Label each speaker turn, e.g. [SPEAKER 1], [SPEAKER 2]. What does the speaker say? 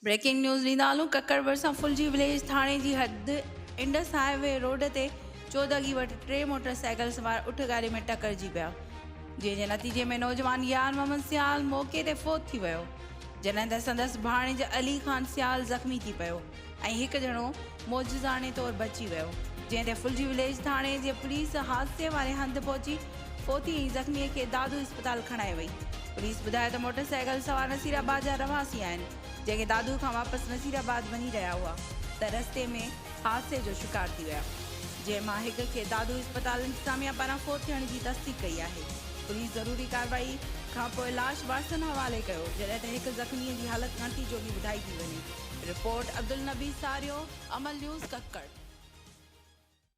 [SPEAKER 1] Breaking news ڏيندا هلون ڪڪڙ ڀرسان ڦلجي وليج ٿاڻي جي حد انڊس هاء وي روڊ تي چودڳي وٽ ٽي موٽر سائيڪل سوار اٺ گاڏي ۾ ٽڪرجي پيا جنهن جي نتيجي ۾ نوجوان يار محمد سيال موقعي تي فوت ٿي ويو جڏهن ته سندس ڀاڻيج علي خان سيال زخمي ٿي پيو ۽ هڪ ڄڻو معجزاڻي طور بچي ويو، جنهن تي ڦلجي وليج ٿاڻي جي پوليس حادثي واري هنڌ پهچي فوتي ۽ زخمي کي دادو اسپتال کڻائي وئي. پوليس ٻڌايو ته موٽر سائيڪل سوار نصير آباد جا رهواسي آهن، جيڪي دادو کان واپس نصير آباد وڃي رهيا هئا ته رستي ۾ حادثي جو شڪار ٿي ويا، جنهن مان هڪ کي دادو اسپتال انتظاميا پاران فوت ٿيڻ جي تصديق ڪئي آهي. پوليس ضروري ڪارروائي کانپوء لاش وارثن حوالي ڪيو، جڏهن ته هڪ زخمي جي حالت ڳڻتي جوڳي ٻڌائي ٿي وڃي. رپورٽ، عبدالنبي ساريو، امل نيوز ڪڪڙ.